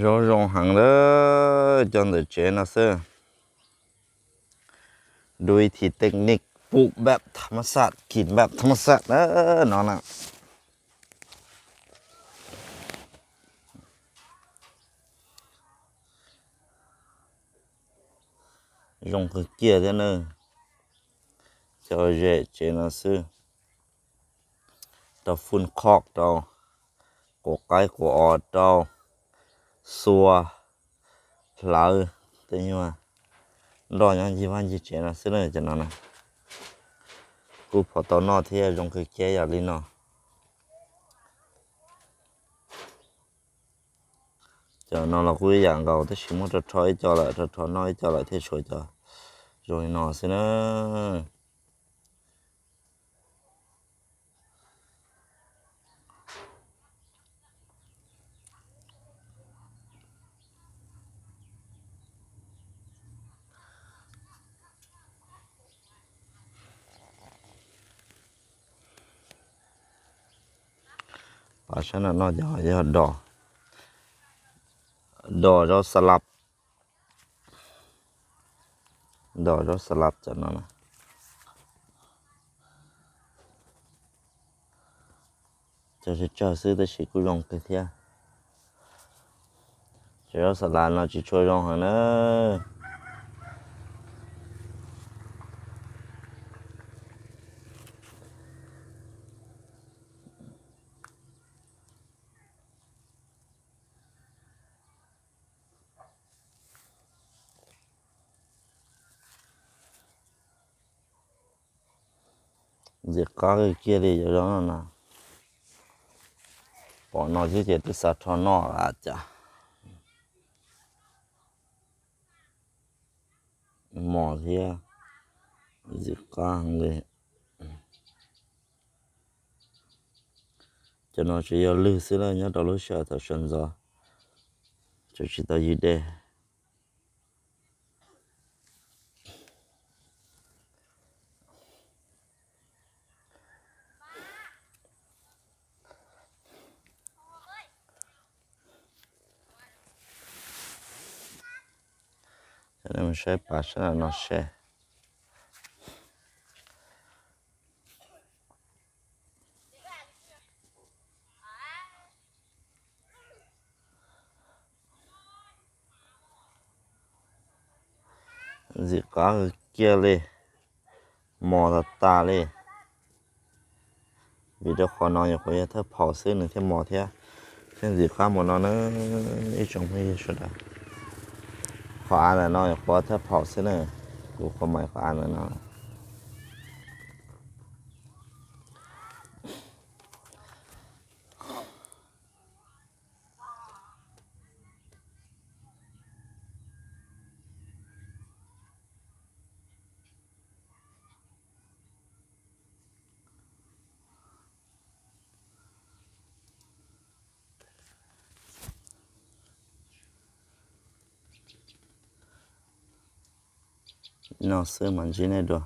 Zoo zoo heev lawm, cov ntawm tsev no xwb. Dua ib thim technique pum npab tham ma xaj, kim npab tham ma xaj no na. Zoo kawg kiag thiab na. Cov zem tsev no xwb. Rau fun khoj rau, quav qaib quav os rau, xua, hlawv, tej nyuag nroj nyob ncig vaj ncig tsev no xwb na cov no na. Kuj pom tau noj thiab zoo kawg kiag yam li no. Cov no los kuj ib yam nkaus tab sis muab rho rho ib co lawm, rho rho noj ib co lawm thiaj tshuav cov zoo li no xwb na. Pab sab no no yog, yog dos, dos zaub xa lab, dos zaub xa lab cov no na. Cov tsawg tsawg xwb tab sis kuj zoo kawg thiab. Cov zaub xa lab no tsis tshua zoo heev na. Ntxim qab kiag li cov zaub no na. Pom no xwb ces twb xav rho noj lawm cas. Mos thiab, ntxim qab heev li. Cov no tsuas yog lwg xwb na, nyob rau lub sij hawm thaum sawv ntxov tsuas tsis tau ywg dej. Saib pas sab no seb. Ntxim qab kiag li, mos tas tas li. Vim rau qhov no nyuam qhuav yog thawj phaum xwb nws thiaj mos thiab, thiaj ntxim qab mus no na. Ib tsoom phooj ywg sawv daws, qhov av ntawm no nyuam qhuav thawj phaum xwb na, kuv qhuav mais qhov av ntawm no. No xwb mas ntsib nej dua.